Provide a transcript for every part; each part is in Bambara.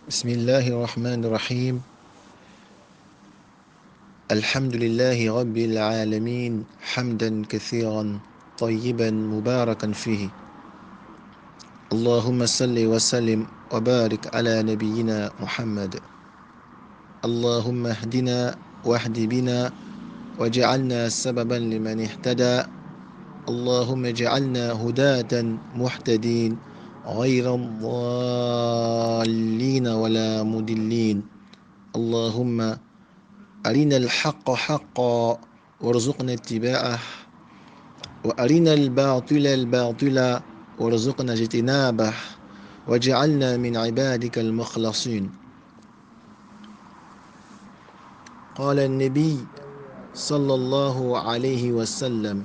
بسم الله الرحمن الرحيم. الحمد لله رب العالمين حمدا كثيرا طيبا مباركا فيه. اللهم صل وسلم وبارك على نبينا محمد. اللهم اهدنا واهد بنا واجعلنا سببا لمن اهتدى. اللهم اجعلنا هداة مهتدين غير الضالين ولا مضلين. اللهم أرنا الحق حقا وارزقنا اتباعه، وأرنا الباطل الباطل وارزقنا اجتنابه، واجعلنا من عبادك المخلصين. قال النبي صلى الله عليه وسلم: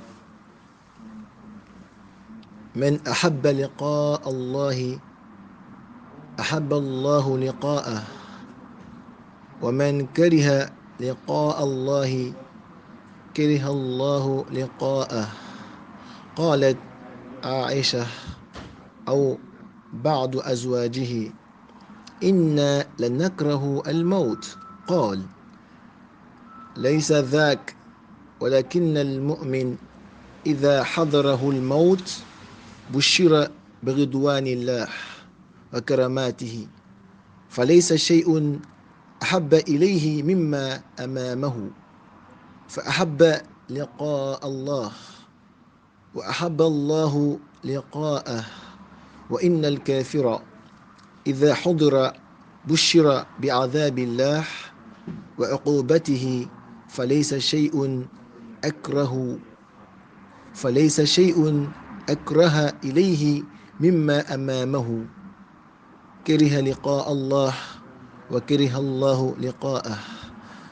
من أحب لقاء الله أحب الله لقاءه، ومن كره لقاء الله كره الله لقاءه. قالت عائشة أو بعض أزواجه: إنا لنكره الموت. قال: ليس ذاك، ولكن المؤمن إذا حضره الموت بشر برضوان الله وكراماته، فليس شيء أحب إليه مما أمامه، فأحب لقاء الله وأحب الله لقاءه. وإن الكافر إذا حضر بشر بعذاب الله وعقوبته، فليس شيء أكره إليه مما أمامه، كره لقاء الله وكره الله لقاءه.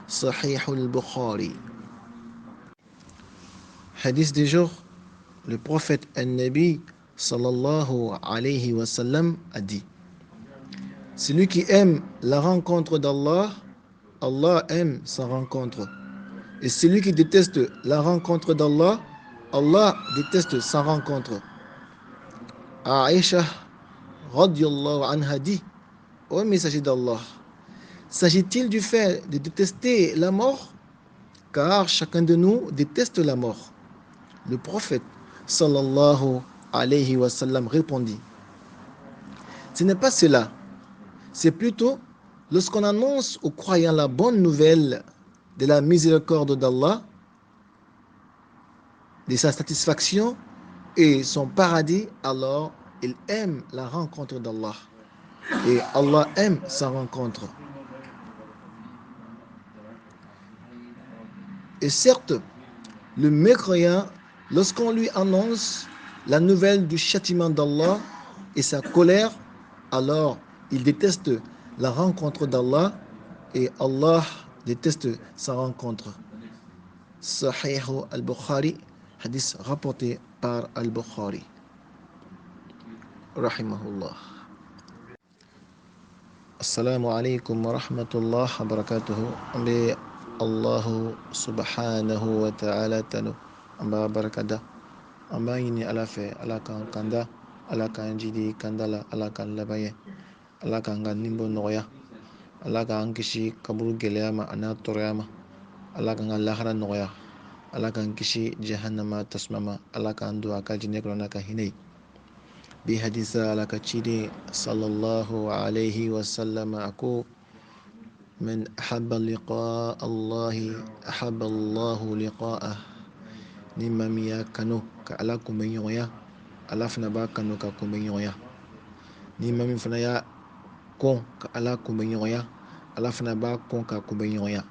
صحيح البخاري. Hadith du jour, le prophète An-Nabi sallallahu alayhi wa sallam a dit: celui qui aime la rencontre d'Allah, Allah aime sa rencontre. Et celui qui déteste la rencontre d'Allah, Allah déteste sa rencontre. Aïcha radiyallahu anha dit: ô messager d'Allah, s'agit-il du fait de détester la mort? Car chacun de nous déteste la mort. Le prophète sallallahu alayhi wa sallam répondit: ce n'est pas cela, c'est plutôt lorsqu'on annonce aux croyants la bonne nouvelle de la miséricorde d'Allah, de sa satisfaction et son paradis, alors il aime la rencontre d'Allah et Allah aime sa rencontre. Et certes, le mécroyant, lorsqu'on lui annonce la nouvelle du châtiment d'Allah et sa colère, alors il déteste la rencontre d'Allah et Allah déteste sa rencontre. Sahih al-Bukhari, hadith rapporté par al-Bukhari. Rahimahullah. Assalamu alaikum wa rahmatullah wa barakatuhu. Ambe Allahu subhanahu wa ta'ala tanu. Amba barakada. Amba yini ala fe, ala kan kanda, ala kan jidi kandala, ala kan labaye, ala kan ga nimbo nɔgɔya, ala k'an kisi kaburu gɛlɛya ma a n'a tɔɔrɔya ma, ala k'an ka lahara nɔgɔya, ala k'an kisi jahannama tasuma ma, ala k'an don a ka jinɛ kɔnɔ n'a ka hinɛ ye. Bi hadisa ala ka ciden sallallahu alayhi wa sallam a ko: man ahabba liqa Allahi ahabba Allahu liqa'ah. Ni maa min y'a kanu ka ala kunbɛn ɲɔgɔnya, ala fana b'a kanu ka kunbɛn ɲɔgɔnya. Ni maa min fana y'a kɔn ka ala kunbɛn ɲɔgɔnya, ala fana b'a kɔn ka kunbɛn ɲɔgɔnya.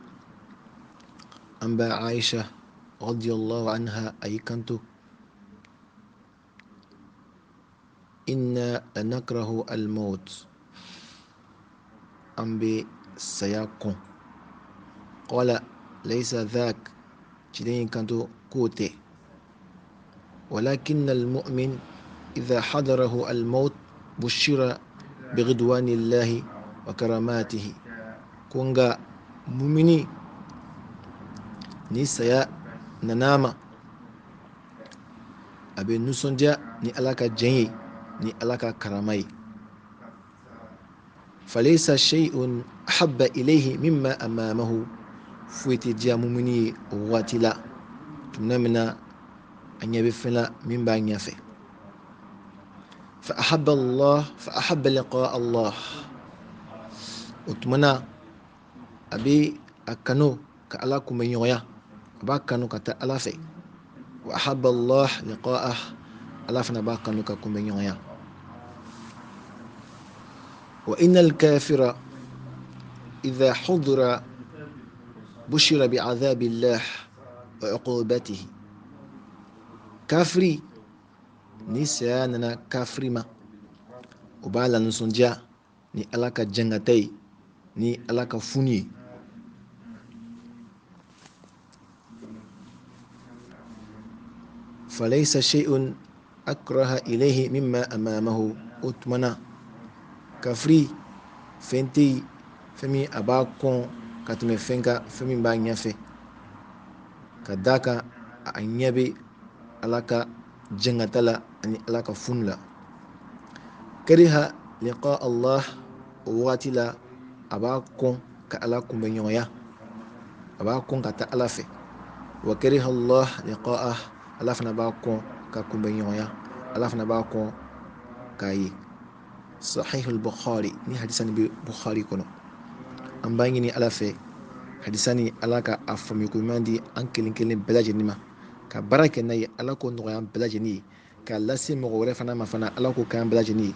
An bɛ Aisha radiyallahu anha a y'i kanto: inna lanakrahu al-maut, an bɛ saya kɔn. Qala laysa dhak, ciden y'i kanto k'o tɛ. Walakin al-mu'min idha hadarahu al-maut bushira biridwanillahi wa karamatihi. Ko nka mumini ni saya nana ma, a bɛ nisɔndiya ni ala ka jɛn ye, ni ala ka karama ye. Falaysa shay'un ahabba ilayhi mimma amamahu, foyi tɛ diya mumini ye o waati la tuma min na a ɲɛ bɛ fɛn la min b'a ɲɛfɛ. Fa ahabba Allah, fa ahabba liqa Allah, o tuma na a bɛ a kanu ka Ala kunbɛn ɲɔgɔnya, a b'a kanu ka taa Ala fɛ. Wa ahabba Allah liqa'ah, Ala fana b'a kanu ka kunbɛn ɲɔgɔnya. Wa innal kafira idha hudira bushira bi'adhabillah wa uqubatihi. Kafiri ni saya nana kafiri ma, o b'a la nisɔndiya ni Ala ka jangata ye, ni Ala ka funu ye. Falaysa shay'un akraha ilayhi mimma amamahu, o tuma na kafiri fɛn tɛ yen fɛn min a b'a kɔn ka tɛmɛ fɛn kan, fɛn min b'a ɲɛfɛ, ka d'a kan a ɲɛ bɛ Ala ka jangata la ani Ala ka funu la. Kariha liqa Allah, o wagati la a b'a kɔn ka Ala kunbɛn ɲɔgɔnya, a b'a kɔn ka taa Ala fɛ. Wa kariha Allah liqa'ah, Ala fana b'a kɔn ka kunbɛn ɲɔgɔnya, Ala fana b'a kɔn k'a ye. Sahihul Bukhari, ni hadisa nin bɛ Bukhari kɔnɔ. An b'a ɲini Ala fɛ hadisa nin Ala ka a faamu ko ɲuman di an kelen kelen bɛɛ lajɛlen ma, ka baara kɛ n'a ye, Ala k'o nɔgɔya an bɛɛ lajɛlen ye, k'a lase mɔgɔ wɛrɛ fana ma fana, Ala k'o k'an bɛɛ lajɛlen ye.